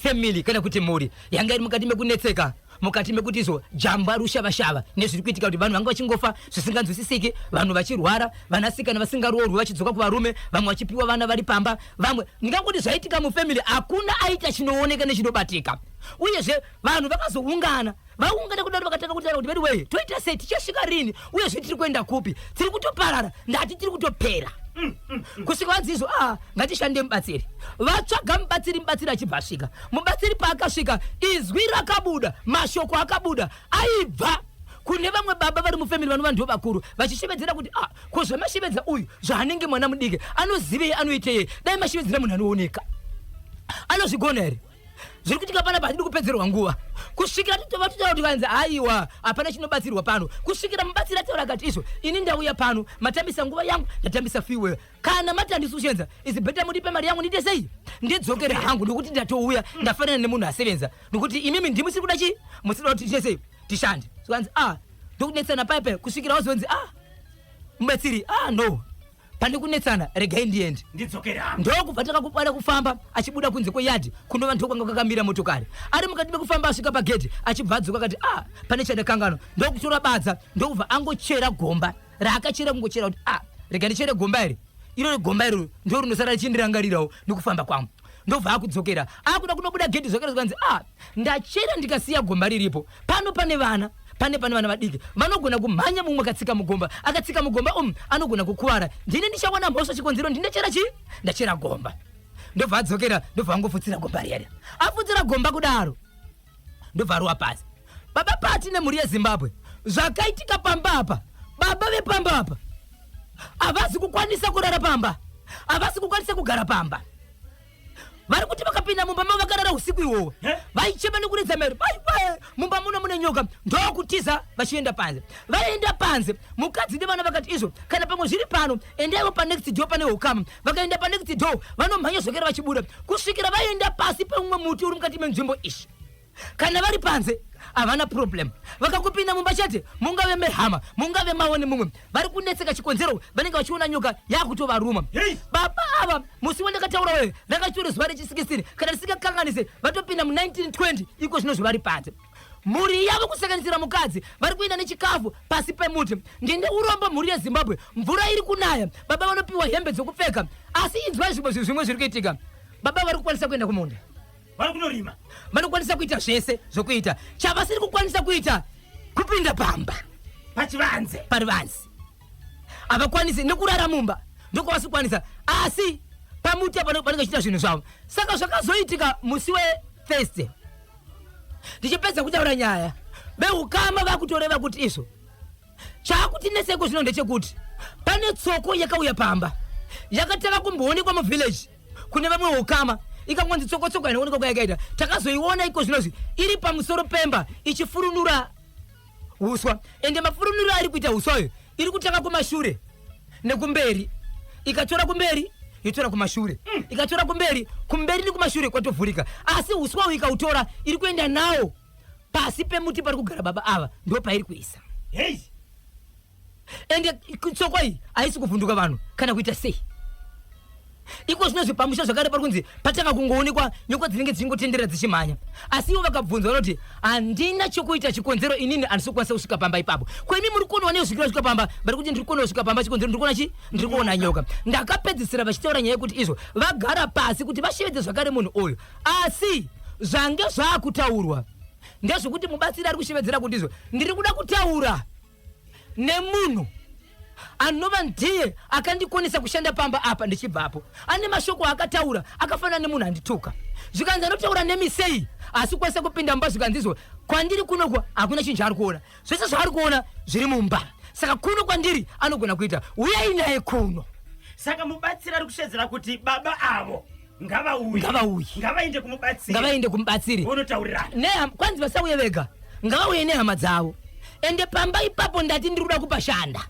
family kana kuti mhuri yanga iri mukati mekunetseka, mukati mekuti izvo jamba rushavashava nezviri kuitika, kuti vanhu vanga vachingofa zvisinganzwisisiki, vanhu vachirwara, vanasikana vasingaroorwi vachidzoka kuvarume, vamwe vachipiwa vana vari pamba, vamwe ndingangoti zvaitika mufamily hakuna aita chinooneka nechinobatika. Uyezve vanhu vakazoungana, vaungana kudaro, vakatanga kutaura kuti vediwei, toita sei, tichasvika rini, uyezve tiri kuenda kupi, tiri kutoparara, ndati tiri kutopera, kusvika vanzi izvo, a, ngatishande mubatsiri. Vatsvaga mubatsiri, mubatsiri achibva asvika. Mubatsiri paakasvika, izwi rakabuda, mashoko akabuda aibva kune vamwe baba vari mufamily vanova ndivo vakuru, vachishevedzera kuti, a, ko zvamashevedza uyu zvaanenge mwana mudiki, anozivei, anoitei? Dai mashevedzera munhu anooneka anozvigona here? Zviri kuitika panapa hatidi kupedzerwa nguva. Kusvikira totova totaura kuti vanzi aiwa, hapana chinobatsirwa pano, kusvikira mubatsiri ataura akati izvo, ini ndauya pano, matambisa nguva yangu, ndatambisa fuel. Kana mati handisi kushenza, is better mudipe mari yangu, ndiite sei, ndidzokere hangu, nokuti ndatouya ndafanana nemunhu asevenza, nokuti imimi ndimusiri kuda chii, musiri kuda kuti tiite sei, tishande. Zvikanzi a, ndokunetsana paipai kusvikira wazonzi, a, mubatsiri, a, no, pane kunetsana, regai ndiende. Ndidzokere hangu. Ndokubva takakubada kufamba achibuda kunze kweyadhi kunova ndokwanga kwakamira motokari. Ari mukati mekufamba asvika pagedhi, achibva adzoka akati, a, pane chandakanganwa. Ndokutora badza, ndokubva angochera gomba raakachera, kungochera kuti, a, rega ndichere gomba iri, iro gomba iroro ndo rinosara richindirangarirawo nekufamba kwangu. Ndobva akudzokera, akuda kunobuda gedhi zvakare, zvikanzi, a, ndachera ndikasiya gomba riripo pano, pane vana, pane vana vadiki vanogona kumhanya, mumwe akatsika mugomba, akatsika mugomba umu anogona kukuvara, ndini ndichawana mhosva, chikonzero ndinechera chii, ndachera gomba. Ndobva adzokera, ndobva angofutsira gomba riyari. Afutsira gomba kudaro, ndobva arowa pasi. Baba Pati nemhuri yeZimbabwe, zvakaitika pamba apa, baba vepamba apa havasi kukwanisa kurara pamba, havasi kukwanisa kugara pamba. Vari kuti vakapinda mumba mavo vakarara usiku ihwohwo, vaichema nekuridza mhere, "Aiwe, mumba muno mune nyoka!" Ndokutiza vachienda panze. Vaenda panze, mukadzi nevana vakati izvo, kana pamwe zviri pano, endaiwo panext door, pane ukama. Vakaenda panext door, vanomhanya zvekare vachibuda kusvikira vaenda pasi peumwe muti uri mukati menzvimbo izvi. Kana vari panze havana problem, vakangopinda mumba chete, mungave mehama, mungave mavo nemumwe, vari kunetseka, chikonzero vanenge vachiona nyoka yakutovaruma. Baba ava, musi wandakataura weyo rakachitori zuva rechi16 kana tisingakanganise, vatopinda mu1920 iko zvino zvavari panze. Mhuri yavo kusanganisira mukadzi vari kuenda nechikafu pasi pemuti. Ndine urombo mhuri yeZimbabwe, mvura iri kunaya, baba vanopiwa hembe dzokupfeka. Asi inzwai zvimwe zvinhu zvimwe zviri kuitika. Baba vari kukwanisa kuenda kumunda. Vari kunorima. Vanokwanisa kuita zvese zvokuita. Chavasiri kukwanisa kuita kupinda pamba. Pachivanze. Parivanze. Havakwanisi nekurara mumba ndokwavasi kukwanisa asi pamuti apa vanenge vachiita zvinhu zvavo. Saka zvakazoitika musi weThursday ndichipedza kutaura nyaya veukama vakutoreva kuti izvo chaakutinetseko zvino ndechekuti pane tsoko yakauya pamba yakatanga kumboonekwa muvillage kune vamwe ukama ikangonzi tsokotsoko haina kuonekwa kwayakaita takazoiona iko zvinozvi iri pamusoro pemba ichifurunura uswa ende mafurunuro ari kuita uswa uyu iri kutanga kumashure nekumberi ikatora kumberi yotora kumashure mm. ikatora kumberi kumberi nekumashure kwatovhurika asi uswa uyu ikautora iri kuenda nawo pasi pemuti pari kugara baba ava ndo pairi kuisa hey. ende tsoko iyi haisi kuvhunduka vanhu kana kuita sei iko zvino zvepamusha zvakare pari kunzi patanga kungoonekwa nyoka dzinenge dzichingotenderera dzichimhanya asi ivo vakabvunzwa vanoti handina chokuita chikonzero inini handisi kukwanisa kusvika pamba ipapo ko imi muri kuonawa nekusvikira kusvika pamba vari kuti ndiri kuonawa kusvika pamba chikonzero ndiri kuona chi ndiri kuona nyoka ndakapedzisira vachitaura nyaya yekuti izvo vagara pasi kuti vashevedze zvakare munhu uyu asi zvange zvaakutaurwa ndezvekuti mubatsiri ari kushevedzera kuti izvo ndiri kuda kutaura nemunhu anova ndiye akandikonesa kushanda pamba apa ndichibvapo ane mashoko akataura akafanana nemunhu andituka zvikanzi anotaura nemi sei asi kukwanisa kupinda mumba zvikanzi izvo kwandiri kunoko hakuna chinhu chaari kuona zvese zvaari kuona zviri mumba saka kuno kwandiri anogona kuita uyai naye kuno saka mubatsiri ari kushedzera kuti baba avo ngavauye ngavauye ngavaende kumubatsiri ngavaende kumubatsiri vonotaurirana kwanzi vasauye vega ngavauye nehama dzavo ende pamba ipapo ndati ndiri kuda kupashanda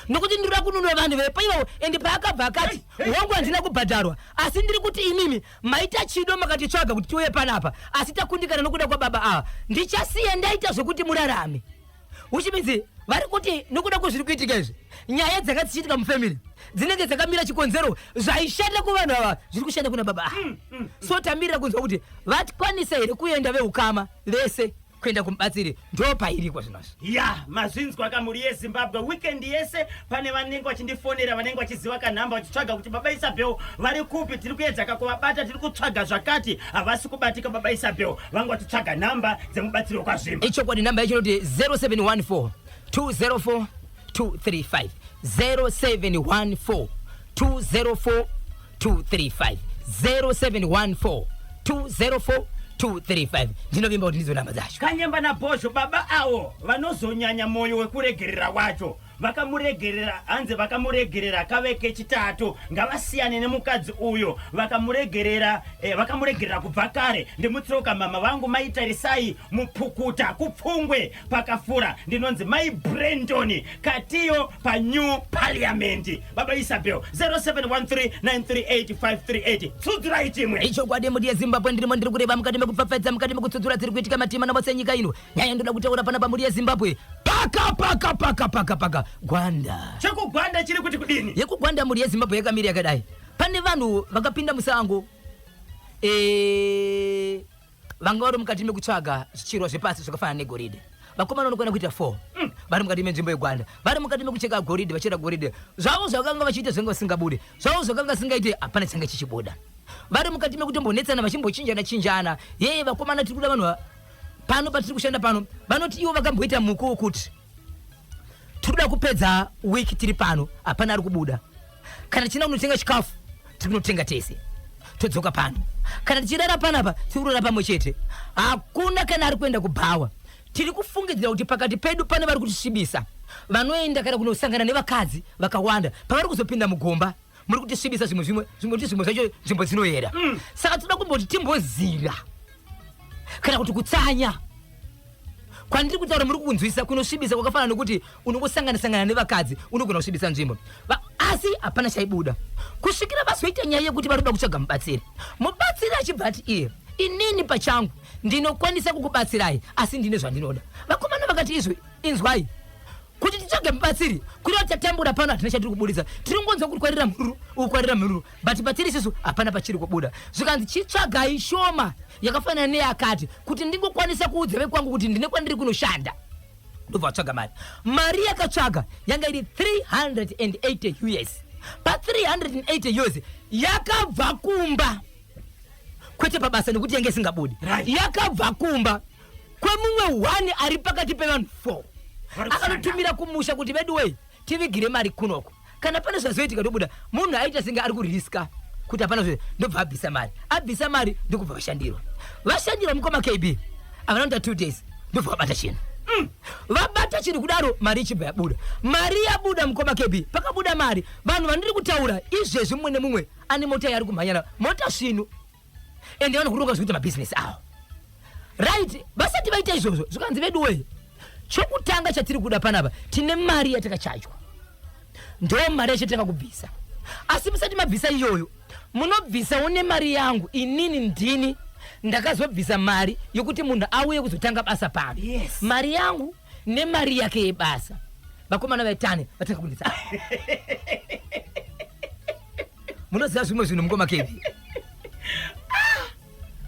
nokuti ndiri kuda kununura vanhu vepa ivavo ende paakabva akati hongu handina kubhadharwa asi ndiri kuti imimi maita chido makatitsvaga kuti tiuye panapa asi takundikana nokuda kwababa ava ndichasiya ndaita zvekuti murarame which means vari kuti nokuda kwezviri kuitika izvi nyaya dzanga dzichiitika mufamily dzinenge dzakamira chikonzero zvaishanda kuvanhu ava zviri kushanda kuna baba ava mm, mm, mm. so tamirira kunzwa kuti vakwanisa here kuenda veukama vese kuenda kumubatsiri ndo pairikwa zvinozvi ya mazvinzwa kamhuri yezimbabwe weekend yese pane vanenge vachindifonera vanenge vachiziva kanhamba vachitsvaga kuti baba isabel vari kupi tiri kuedza kakuvabata tiri kutsvaga zvakati havasi kubatika baba isabel vanga vachitsvaga nhamba dzemubatsiri wekwazvimba ichokwadi nhamba yacho inoti 0714 204 235 0714 204 235 0714 204 235 ndinovimba kuti ndidzo nhamba dzacho kanyemba nabhozho baba avo vanozonyanya mwoyo wekuregerera wacho Vakamuregerera hanzi vakamuregerera kave kechitatu ngavasiyane nemukadzi uyo vakamuregerera eh, vakamuregerera kubva kare ndimutsoka mama vangu mai tarisai mupukuta kupfungwe pakafura ndinonzi mai Brandon katiyo panew parliament baba Isabel 0713938538 tsudzurai chimwe Ichokwadi mhuri yeZimbabwe ndirimo ndiri kureva mukati mekupfapfaidza mukati mekutsudzura dziri kuitika matima navose nyika ino nyaya ndoda kutaura pana pamhuri yezimbabwe paka paka paka paka paka gwanda chekugwanda chiri kuti kudini yekugwanda mhuri yezimbabwe yakamira yakadai pane vanhu vakapinda musango e, vanga vari mukati mekutsvaga zvichirwa zvepasi zvakafanana negoridhe vakomana vanokwana kuita 4 mm. vari mukati menzvimbo yegwanda vari mukati mekucheka goridhe vachera goridhe zvavo zvavakanga vachiita zvanga vasingabude zvavo zvakanga singaite hapana changa chichibuda vari mukati mekutombonetsana vachimbochinjana chinjana yeye vakomana tiri kuda vanhu pano patiri kushanda pano vanoti ivo vakamboita muko wekuti tiri kuda kupedza wiki tiri pano hapana ari kubuda kana tichienda kunotenga chikafu tiri kunotenga tese todzoka pano kana tichirara panapa tiri kurara pamwe chete hakuna kana ari kuenda kubhawa tiri kufungidzira kuti pakati pedu pane vari kutisvibisa vanoenda kana kunosangana nevakadzi vakawanda pavari kuzopinda mugomba muri kutisvibisa zvimwe zvimwe zvimwe kuti zvimwe zvacho nzvimbo dzinoyera mm. saka tinoda kumboti timboziva kana kuti kutsanya kwandiri kutaura muri kunzwisa kunosvibisa kwakafanana nokuti unongosangana sangana nevakadzi unogona kusvibisa nzvimbo asi hapana chaibuda kusvikira vazoita nyaya yekuti vari kuda kutsvaga mubatsiri mubatsiri achibva ati iye inini pachangu ndinokwanisa kukubatsirai asi ndine zvandinoda vakomana vakati izwi inzwai kuti titsvage Kutsvaga mubatsiri kureva tatambura pano, hatina chatiri kuburitsa, tiri kungonzwa kuti kwarira mhururu uku, kwarira mhururu, but patiri isusu hapana pachiri kubuda. Zvikanzi chitsvagai shoma yakafanana neyakati kuti ndingokwanisa kuudza vekwangu kuti ndine kwandiri kunoshanda. Ndobva vatsvaga mari. Mari yakatsvaga yanga iri 380 US. Pa 380 US yakabva kumba, kwete pabasa, nekuti yange isingabudi. Yakabva kumba kwemumwe one ari pakati pevanhu 4. Vari kushanda. Akanotumira kumusha kuti, "Veduwei, tivigire mari kunoko, kana pane zvazoitika ndobuda." Munhu aita senge ari kuriska kuti hapana zve, ndobva abvisa mari. Abvisa mari, ndokubva vashandirwa. Vashandirwa, mukoma KB, havana kuita 2 days, ndobva vabata chinhu. Vabata chinhu kudaro, mari ichibva yabuda. Mari yabuda, mukoma KB, pakabuda mari, vanhu vandiri kutaura izvezvi, mumwe nemumwe ane mota yaari kumhanyana, mota svinu, ende vanokuronga zvekuita mabhizinesi avo. Right, vasati vaita izvozvo, zvikanzi, "Veduwei, chokutanga chatiri kuda panapa, tine mari yatakachajwa, ndo mari yachatanga kubvisa. Asi musati mabvisa iyoyo, munobvisawo nemari yangu inini. Ndini ndakazobvisa mari yokuti munhu auye kuzotanga basa pano. Mari yangu nemari yake yebasa." Vakomana vaitane vatanga kunetsa. Munoziva zvimwe zvinhu, mukoma KB.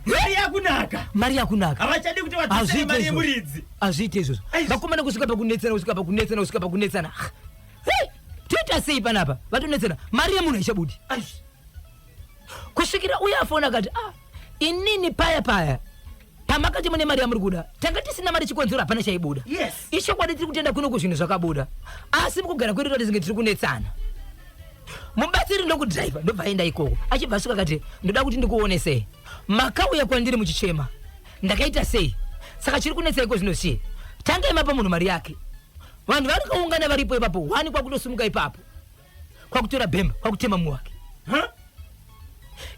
Mari yakunaka. Mari yakunaka. Havachadi kuti vadzosere Hazviite mari izvozvo. yemuridzi. Hazviite izvozvo. Aish. Vakomana kusvika pakunetsana, kusvika pakunetsana, kusvika pakunetsana. Ah, hey, toita sei panapa? Vatonetsana, mari yemunhu haichabudi. Aish. Kusvikira uye afona akati, "Ah, inini paya paya pamakati mune mari yamuri kuda, tanga tisina mari, chikonzero hapana chaibuda. Ichokwadi, tiri kutenda kuno kuzvinhu zvakabuda, asi mukugara kwedu tatizinge tiri kunetsana." Mubatsiri ndokudhiraivha, ndobva aenda ikoko. Achibva asvika akati, "Ndoda kuti ndikuonesei, makauya kwandiri muchichema, ndakaita sei? Saka chiri kunetsa iko zvino chii? Tangai mapa munhu mari yake." Vanhu vari kuungana varipo ipapo, wani kwakutosimuka ipapo, kwakutora bhemba, kwakutema mumwe wake. Huh?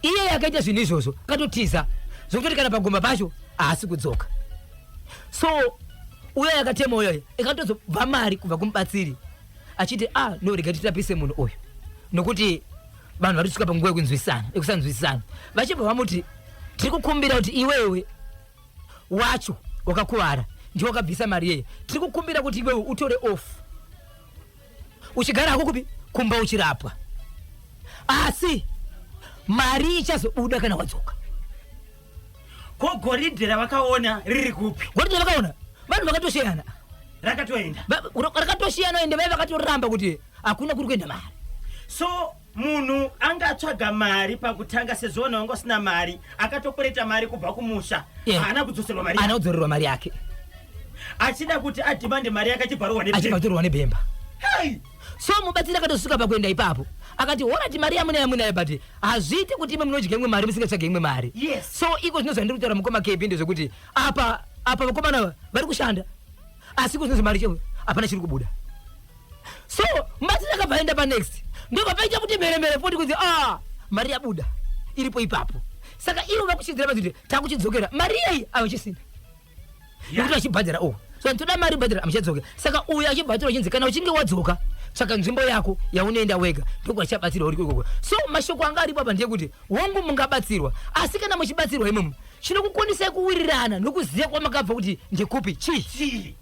Iye akaita zvinhu izvozvo akatotiza, zvokutoti kana pagomba pacho haasi kudzoka. So uyo akatema uyoyo, ikatozobva mari kubva kumubatsiri achiti, "Ah no, rega titapise munhu uyu, nokuti vanhu vari kusvika panguva yekunzwisana, yekusanzwisisana." Vachibva vamuti, "Tiri kukumbira kuti iwewe wacho wakakuvara ndiwe wakabvisa mari yeye, tiri kukumbira kuti iwewe utore off, uchigara hako kupi, kumba, uchirapwa, asi mari ichazobuda kana wadzoka." Ko goridhe ravakaona riri kupi? Goridhe vakaona, vanhu vakatoshiyana. Rakatoenda. Rakatoshiyana, ende vai vakatoramba kuti hakuna kuri kuenda mari. So munhu angatsvaga mari pakutanga, sezvo vanhu vanga vasina mari, akatokwereta mari kubva kumusha, haana kudzoserwa mari. Haana kudzorerwa mari yake. Achida kuti adhimande mari yake, achibvarurwa. Achibva kutorwa nebhemba. Hey! So mubatsiri akatosvika pakuenda ipapo akati, "Alright, mari yamunayo munayo, but hazviiti kuti ime munodya imwe mari musingatsvage imwe mari." So iko zvino zvandiri kutaura, mukoma KB, ndezvekuti apa vakomana vari kushanda, asi iko zvinozvo mari cheo hapana chiri kubuda. So mubatsiri akabva aenda panext, ndobva paita kuti mheremhere futi kunzi, "A, mari yabuda, iripo ipapo." Saka ivo vakuchidzira vakuti takuchidzokera mari iyei, avachisina nekuti vachibhadhara uku. So toda mari, bhadhara, hamuchadzoke. Saka uyu achibhadhara, uchinzi kana uchinge wadzoka, tsvaka nzvimbo yako yaunoenda wega, ndokwachichabatsirwa uri ikoko. So mashoko anga aripo apa ndeyekuti, hongu, mungabatsirwa, asi kana muchibatsirwa imomo, chinokukonisai kuwirirana nokuziva kwamakabva kuti ndekupi chii? Chii?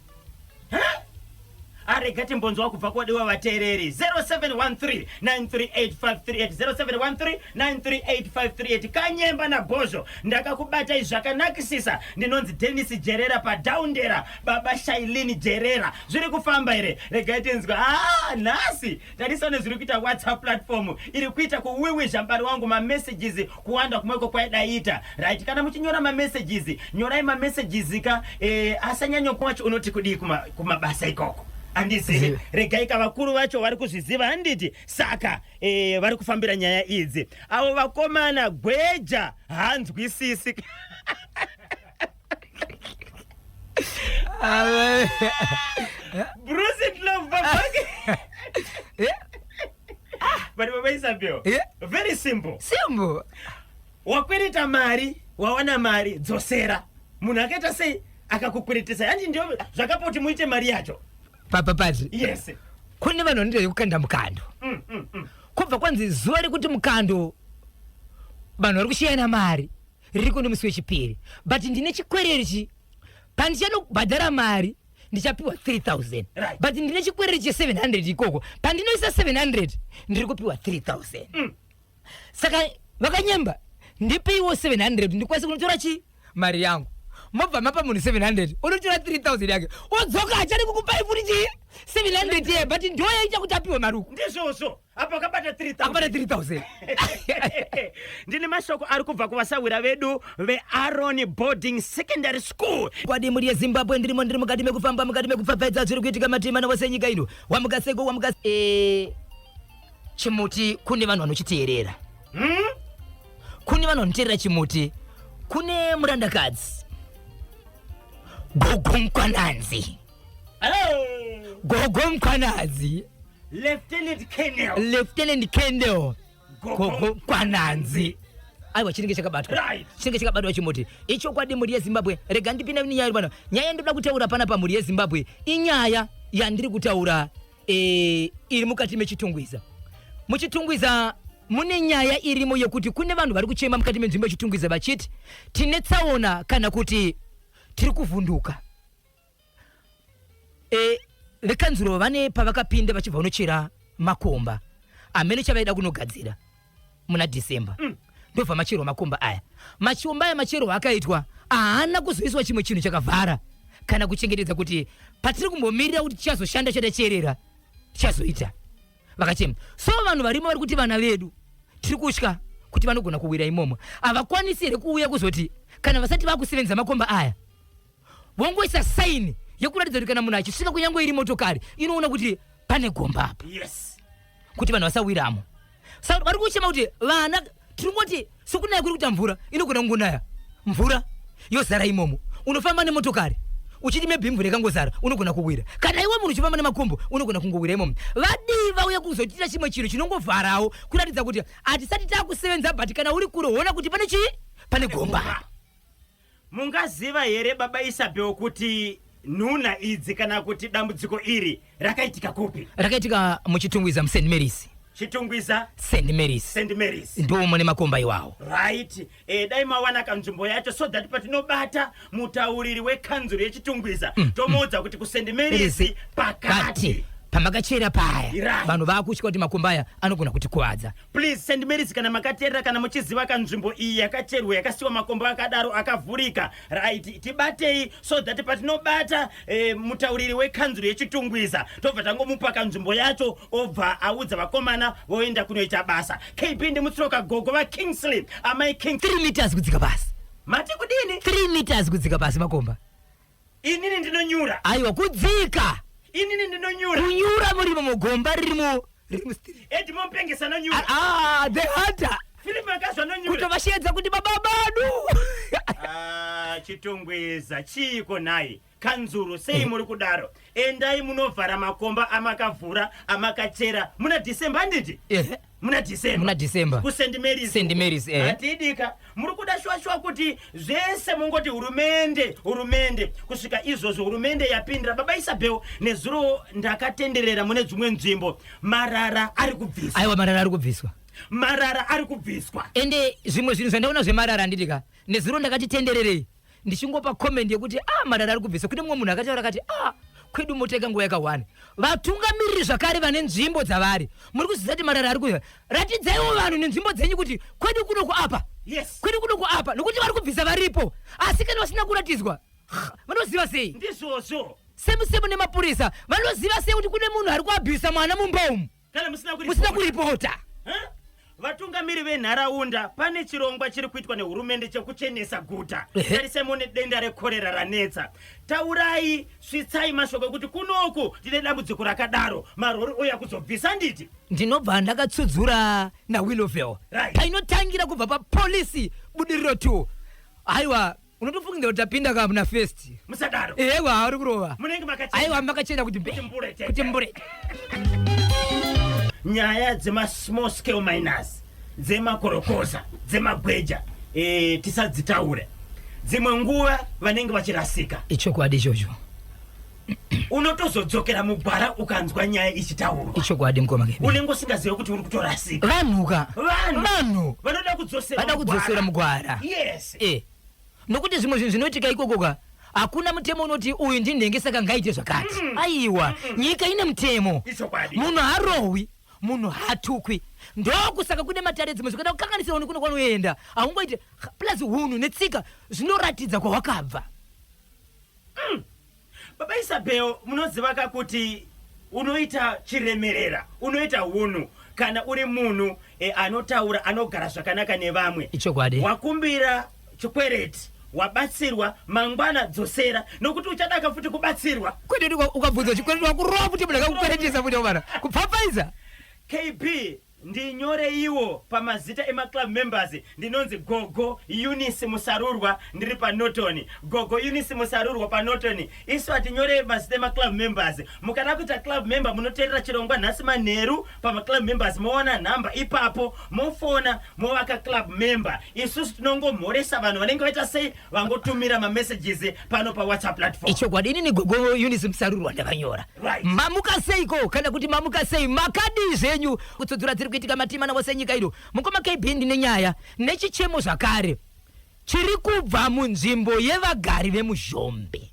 Arega timbonzwa kubva kwadiwa vateereri. 0713 938538, 0713 938538. Kanyemba nabhozho, ndakakubatai zvakanakisisa. Ndinonzi Denis Jerera padhaundera, baba Shailini Jerera. Zviri kufamba here? Regai tinzwa. Ah, nhasi tarisane zviri kuita WhatsApp platform iri kuita kuwiwizha mbari wangu, mamessages kuwanda kumweko kwaidaita. Right, kana muchinyora mamessages, nyorai mamessages ka asanyanyo wacho unoti kudii kumabasa ikoko, handizivi. Zivi. Regai ka, vakuru vacho vari kuzviziva, handiti? Saka vari kufambira nyaya idzi avo vakomana. Gweja haanzwisisi. Bruce Love babake. But baba Isabel, very simple. Simple. Wakwereta mari, wawana mari, dzosera. Munhu akaita sei akakukweretesa, handi ndio zvakapa kuti muite mari yacho? Papa Patri, Yes. kune vanhu vanoita yekukanda mukando. Kubva kwanzi zuva rekuti mukando vanhu vari kushiyana mari ririko nemusi wechipiri, but ndine chikwereri chi pandichanobhadhara mari. Ndichapiwa 3000. Right. But ndine chikwereti che700 ikoko. Pandinoisa 700 ndiri kupiwa 3000. Saka vakanyemba, ndipeiwo 700 ndikwanise kunotora chi mari yangu. Mobva mapa munhu 700, unotora 3000 yake, odzoka achadi kukupai futi chii 700 ye, but ndo yaita kuti apiwe mari uku. Ndizvozvo, apo akabata 3000. Akabata 3000. Ndine mashoko ari kubva kuvasahwira vedu veAron Boarding Secondary School. Kwadi mhuri yeZimbabwe, ndirimo, ndiri mukati mekufamba, mukati mekupfapfaidza zviri kuitika matimana wose enyika ino. Wamukaseko, wamuka chimuti kune vanhu vanochiteerera. Kune vanhu vanoteerera chimuti. Kune murandakadzi Gogo Mkwananzi. Hey! Gogo Mkwananzi. Lieutenant Colonel. Lieutenant Colonel. Gogo. Gogo Mkwananzi. Aiwa, chinenge chakabatwa. Chinenge chakabatwa chimuti. Ichokwadi, mhuri yeZimbabwe. Rega ndipinde nenyaya iri pano. Nyaya yandinoda kutaura panapa, mhuri yeZimbabwe, inyaya yandiri kutaura iri mukati meChitungwiza. MuChitungwiza mune nyaya irimo yekuti kune vanhu vari kuchema mukati menzvimbo yeChitungwiza vachiti tine tsaona kana kuti tiri kuvhunduka. Vekanzuro vane pavakapinda vachibva kunochera makomba amene chavaida kunogadzira muna December. Ndobva macherwa makomba aya. Makomba aya macherwa akaitwa haana kuzoiswa chimwe chinhu chakavhara kana kuchengetedza kuti patiri kumbomirira kuti tichazoshanda chatacherera tichazoita. Vakachema. So vanhu varimo vari kuti vana vedu tiri kutya kuti vanogona kuwira imomo. Havakwanisi here kuuya kuzoti kana vasati vakusevenza makomba aya vongoisa saini yekuratidza kuti kana munhu achisvika, kunyange iri motokari, inoona kuti pane gomba apa, kuti vanhu vasawiramo? Saka vari kuchema kuti vana tiringoti sokunaya kuri kuita mvura, inogona kungonaya mvura yozara imomo. Unofamba nemotokari uchiti maybe mvura ikangozara unogona kuwira. Kana iwe munhu uchifamba nemakumbo unogona kungowira imomo. Vadii vauya kuzotiita chimwe chinhu chinongovharawo kuratidza kuti hatisati takusevenza, but kana uri kure woona kuti pane chii, pane gomba apa. Mungaziva here, baba Isabel, kuti nhuna idzi kana kuti dambudziko iri rakaitika kupi? Rakaitika muChitungwiza, muSt Marys. Chitungwiza. St Marys. St Marys. Ndo mune makomba iwawo. Right, dai mawana kanzvimbo yacho so that patinobata mutauriri wekanzuro yeChitungwiza tomuudza kuti kuSt Marys Marys pakati pamakachera paya, vanhu vaakutya kuti makomba aya anogona kutikuvadza. Please, St Marys, kana makateerera, kana muchiziva kanzvimbo iyi yakacherwa yakasiwa makomba akadaro akavhurika, right, tibatei so that patinobata mutauriri wekanzuro yeChitungwiza tobva tangomupa kanzvimbo yacho, obva audza vakomana voenda kunoita basa. KB, ndimutsiroka gogo vaKingsley, amai King. 3 meters kudzika pasi. Mati kudini? 3 meters kudzika pasi makomba. Inini ndinonyura. Aiwa, kudzika. Inini ndinonyura. Kunyura murimo mugomba ririmo riri mustream. Edmo Mpengesi anonyura. Ah, the hunter. Philip Makazwa anonyura. Kutovashedza kuti baba badu. Ah, Chitungwiza, chiiko nhai? Kanzuro, sei muri kudaro? Endai munovhara makomba amakavhura, amakachera muna December, handiti? Ehe. Muna December. Muna December. KuSt Marys. St Marys, eh. Hatidika muri kuda shuwa kuti zvese mungoti hurumende, hurumende. Kusvika izvozvo hurumende yapindira. Baba Isabel, nezuro ndakatenderera mune dzimwe nzvimbo, marara ari kubviswa. Aiwa, marara ari kubviswa. Marara ari kubviswa. Ende zvimwe zvinhu zvandaona zvemarara, handitika, nezuro ndakati tendererei ndichingopa comment yekuti a marara ari kubviswa. Kune mumwe munhu akataura akati, a kwedu mota ikanguva yakawani. Vatungamiriri zvakare vane nzvimbo dzavari, muri kuziva kuti marara ari kuya, ratidzaiwo vanhu nenzvimbo dzenyu kuti kwedu kunoku apa, kwedu kunoku apa, nokuti vari kubvisa varipo, asi kana vasina kuratidzwa vanoziva sei? Ndizvozvo. Semu semu nemapurisa, vanoziva sei kuti kune munhu ari kuabhisa mwana mumba umu kana musina musina kuripota? Huh? Vatungamiri venharaunda, pane chirongwa chiri kuitwa nehurumende chekuchenesa guta. Tarisai mune denda rekorera ranetsa. Taurai, svitsai mashoko ekuti kunoku tine dambudziko rakadaro, marori ouya kuzobvisa, nditi? Ndinobva ndakatsudzura naWillowvale. Painotangira kubva papolisi Budiriro 2, aiwa, unotofungira kuti tapinda kamuna first. Musadaro. Ewa, ari kurova. Munenge makachena. Aiwa, makachena kuti mbe. Kuti mburete. Kuti mburete. Nyaya dzemasmall scale miners, dzemakorokoza, dzemagweja, tisadzitaure. Dzimwe nguva vanenge vachirasika. Ichokwadi ichocho. Unotozodzokera mugwara ukanzwa nyaya ichitaurwa. Ichokwadi, mukoma Kebe. Unenge usingazivi kuti uri kutorasika. Vanhuka. Vanhu. Vanhu vanoda kudzosera vada kudzosera mugwara. Nokuti zvimwe zvinhu zvinoitika ikokoka. Hakuna mutemo unoti uyu ndinhenge saka ngaite zvakati. Aiwa, nyika ine mutemo. Ichokwadi. Munhu harohwi, munhu hatukwi. Ndokusaka kune matare dzimwe zvikuda kukanganisira unhu kuno kwanoenda. Haungoite plus hunhu netsika zvinoratidza kwawakabva. Baba Isabel, munoziva ka kuti unoita chiremerera, unoita hunhu kana uri munhu e, anotaura anogara zvakanaka nevamwe. Ichokwadi. Wakumbira chikwereti, wabatsirwa, mangwana dzosera nokuti uchadaka futi kubatsirwa. Kwete kuti ukabvunzwa chikwereti wakurova futi munhu akakukweretesa futi wamana. Kupfapfaidza. KB Ndinyoreiwo pamazita emaclub members ndinonzi Gogo Eunice Musarurwa ndiri paNorton. Gogo Eunice Musarurwa paNorton. Isu hatinyorei mazita emaclub members. Mukada kuita club member munoteerera chirongwa nhasi manheru pamaclub members mowana nhamba ipapo mofona movaka club member. Isusu tinongomhoresa vanhu vanenge vaita sei vangotumira mamessages pano pawhatsapp platform. Ichokwadi inini gogo Eunice Musarurwa ndakanyora. Right. Mamuka seiko kana kuti mamuka sei makadii zvenyu kutsudzura dziri kuitika matimana wose enyika ino. Mukoma KB ndine nyaya nechichemo zvakare chiri kubva munzvimbo yevagari vemuZhombe.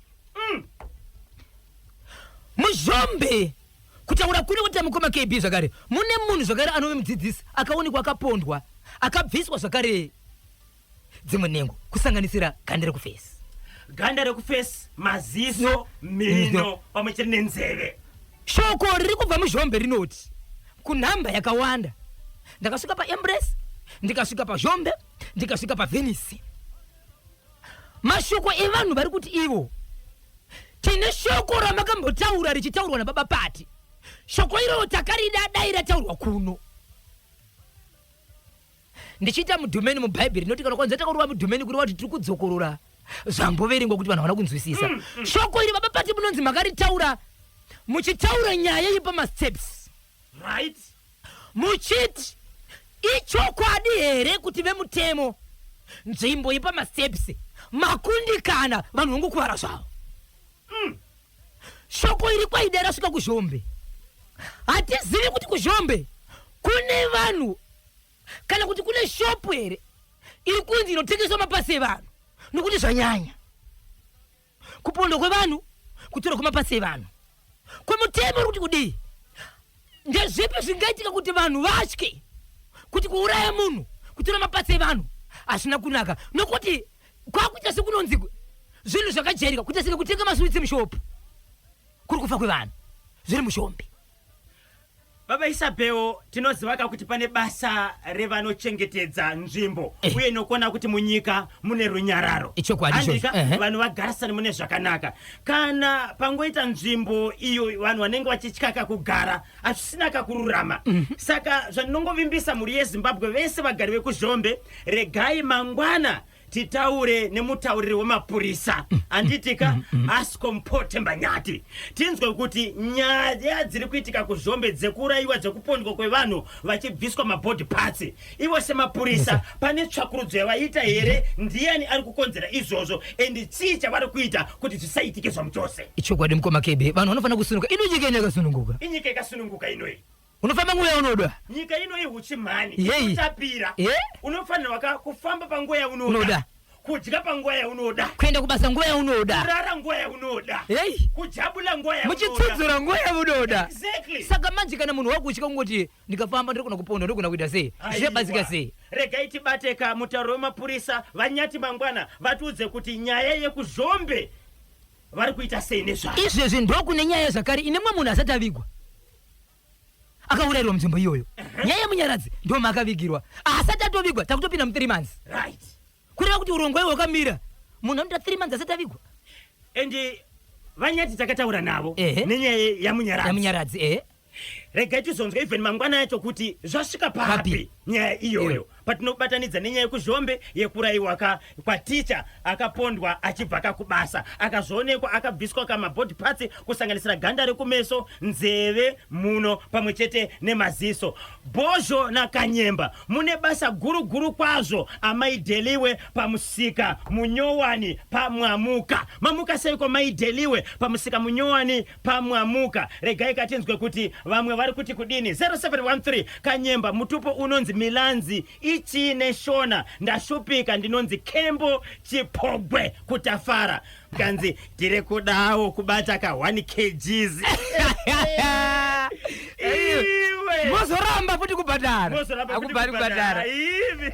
MuZhombe kutaura kune kuti mukoma KB zvakare mune munhu zvakare anove mudzidzisi akaonekwa akapondwa akabviswa zvakare dzimwe nhengo kusanganisira ganda rekufesi. Ganda rekufesi, maziso, mhino pamwe chete nenzeve. Shoko riri kubva muZhombe rinoti kunhamba yakawanda ndakasvika paEmbrace, ndikasvika paZhombe, ndikasvika paVenice. Mashoko evanhu vari kuti ivo tine shoko ramakambotaura richitaurwa nababa Pati. Shoko iroro takarida dai rataurwa kuno. Ndichiita mudhumeni muBhaibheri rinoti kana kwanzi takurova mudhumeni kureva kuti tiri kudzokorora zvamboverengwa kuti vanhu havana kunzwisisa. Shoko iri baba Pati munonzi makaritaura muchitaura nyaya yepamasteps. Right. Muchiti ichokwadi here kuti vemutemo nzvimbo yepamasteps makundikana vanhu vongokuvara zvavo. Shoko iri kwaida rasvika kuZhombe. Hatizivi kuti kuZhombe kune vanhu kana kuti kune shopu here iri kunzi inotengeswa mapasi evanhu nokuti zvanyanya kupondwa kwevanhu kutorwa kwemapasi evanhu kwemutemo uri kuti kudii ndezvipi zvingaitika kuti vanhu vatye kuti kuuraya munhu kutora mapasi evanhu hazvina kunaka nokuti kwakuita sekunonzi zvinhu zvakajairika kuita senge kutenga maswitsi mushopu kuri kufa kwevanhu zviri mushombe. Baba Isabel, tinozivaka kuti pane basa revanochengetedza nzvimbo Eh. uye nokuona kuti munyika mune runyararo. Ichokwadi ichocho. Andika, Ehe. vanhu vagarisane mune zvakanaka. Kana pangoita nzvimbo iyo vanhu vanenge vachityaka kugara, hazvisina kakururama. Saka zvandinongovimbisa mhuri yeZimbabwe vese vagari vekuZhombe, regai mangwana titaure nemutauriri wemapurisa handitika Ascom Paul Themba Nyathi tinzwe kuti nyaya dziri kuitika kuZhombe dzekuurayiwa dzekupondwa kwevanhu vachibviswa mabody parts ivo semapurisa pane tsvakurudzo yavaita here ndiyani ari kukonzera izvozvo and chii chavari kuita kuti zvisaitike zvamuchose. Ichokwadi mukoma KB vanhu vanofanira kusununguka ino nyika ino yakasununguka. Inyika yakasununguka inoyi. Unofamba nguva yaunoda. Nyika ino ihuchi mhani. Yei. Inotapira. Eh? Unofanirwa ka kufamba panguva yaunoda. Unoda. Kudya panguva yaunoda. Kuenda kubasa nguva yaunoda. Kurara nguva yaunoda. Hey. Kujabula nguva yaunoda. Muchitsudzura nguva yamunoda. Exactly. Saka manje kana munhu wakutya kungoti ndikafamba ndiri kuna kuponda ndogona kuita sei? Zvichabatsika sei? Regai tibate ka mutauro wemapurisa vaNyati mangwana vatiudze kuti nyaya yekuZhombe vari kuita sei nezvayo. Izvezvi ndokune nyaya zvakare ine mumwe munhu asati avigwa. Akaurairwa munzvimbo iyoyo. Nyaya yemunyaradzi ndo maakavigirwa. Asati atovigwa takutopinda mu 3 months. Right. Kureva kuti urongwa ihwo hwakamira. Munhu anoita 3 months asati avigwa. And vaNyati takataura navo Ehe. nenyaya yamunyaradzi. Yamunyaradzi ehe. Regai tizonzwa even mangwana yacho kuti zvasvika papi Papi. nyaya iyoyo Iyo. patinobatanidza nenyaya yekuZhombe yekurayiwa ka kwaticha akapondwa achibva kakubasa akazoonekwa akabviswa kamabody parts kusanganisira ganda rekumeso nzeve mhuno pamwe chete nemaziso. Bhozho naKanyemba mune basa guru guru kwazvo amai Deliwe pamusika munyowani paMwamuka. Mamuka seiko mai Deliwe pamusika munyowani paMwamuka? Regai katinzwe kuti vamwe vari kuti kudini. 0713 Kanyemba, mutupo unonzi Milanzi ichii neShona? Ndashupika, ndinonzi Kembo Chipogwe kutafara. Kanzi tiri kudawo kubata ka 1 kgs. Iwe. Mozoramba futi kubhadhara. Mozoramba futi Hakubhari kubhadhara. kubhadhara. Ivi.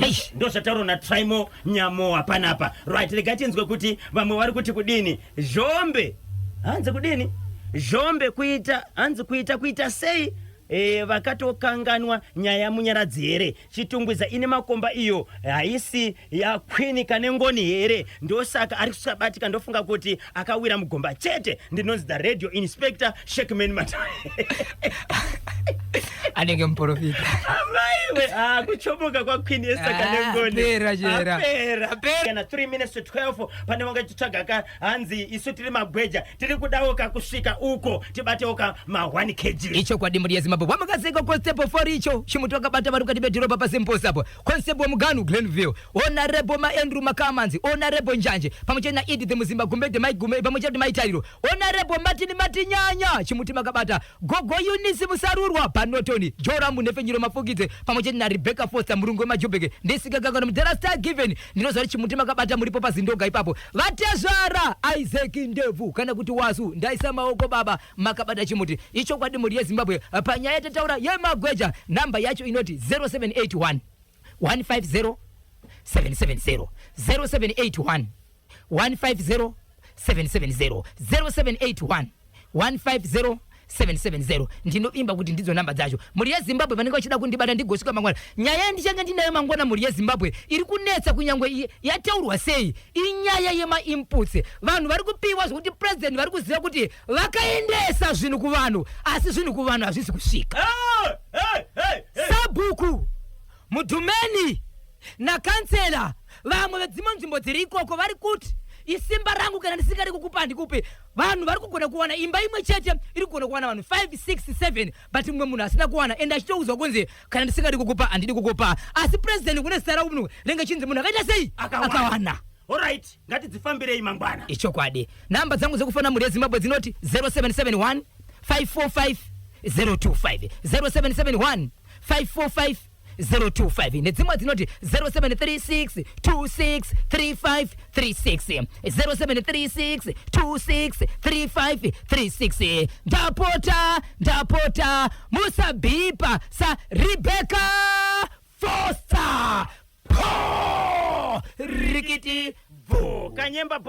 Eish. Ndozvataurwa naTrimo Nyamowa panapa. Right, rega tinzwe kuti vamwe vari kuti kudini. Zhombe hanzi kudini? Zhombe kuita, hanzi kuita, kuita sei? Vakatokanganwa nyaya Munyaradzi here? Chitungwiza ine makomba iyo, haisi yaQueen kane ngoni here? Ndosaka ari kusabatika. Ndofunga kuti akawira mugomba chete. Ndinonzi the radio inspector Shekman Mata. Anenge muprofita. Amaiwe, ah, kuchomoka kwaQueen Esther Kanengoni. Apera chera. Apera. Apera. Kana 3 minutes to 12, pane vanga chitsvaga ka. Hanzi isu tiri magweja, tiri kudawo ka kusvika uko tibatewo ka ma 1 kg. Ichokwadi, mhuri yeZimbabwe. Wamakaseka Constable Foricho chimuti wakabata vari mukati medhorobha paSimposi apo. Constable Muganu Glenville, Honorable Maandrew Makamanzi, Honorable Njanje pamwe chete naEdith Muzimba Gumbede, Maigume pamwe chete Maitariro, Honorable Martin Matinyanya chimuti makabata, Gogo Eunice Musarurwa paNotoni, Joramu Nefenyiro Mafukidze pamwe chete naRebecca Foster murungu wemajobheke. Ndisikakakana mudhara Star Given, ndinoziva kuti chimuti makabata muripo paZindoga ipapo. Vatezvara Isaac Ndebvu kana kuti Wasu, ndaisa maoko baba, makabata chimuti. Ichokwadi, mhuri yeZimbabwe, panyaya yatataura yemagweja, namba yacho inoti 0781 150 770, 0781 150 770, 0781 150 770. Ndinoimba kuti ndidzo namba dzacho, mhuri yeZimbabwe. Vanenge vachida kundibata, ndigosvika mangwana. Nyaya yandichange ndinayo mangwana, mhuri yeZimbabwe, iri kunetsa kunyangwe yataurwa sei, inyaya yemainputs. Vanhu vari kupiwa zvokuti president vari kuziva kuti vakaendesa zvinhu kuvanhu, asi zvinhu kuvanhu hazvisi kusvika. Hey, hey, hey, hey. Sabhuku Mudhumeni nakansela vamwe vedzimwe nzvimbo dziri ikoko vari kuti isimba rangu, kana ndisingadi kukupa handikupi. Vanhu vari kugona kuwana imba imwe chete iri kugona kuwana vanhu 5, 6, 7, but mumwe munhu asina kuwana, ende achitoudzwa kunzi kana ndisingadi kukupa handidi kukupa, asi president kune zita ramunhu ringe chinzi munhu akaita sei? Akawana. Akawana. Alright, ngatidzifambirei mangwana. Ichokwadi. Namba dzangu dzekufona, mhuri yeZimbabwe, dzinoti 0771 545 025, 0771 545 025, nedzimwe dzinoti 0736 26 35 36, 0736 26 35 36. Ndapota, ndapota, musabhipa saRebecca Foster. Po rikiti Bvu Kanyemba.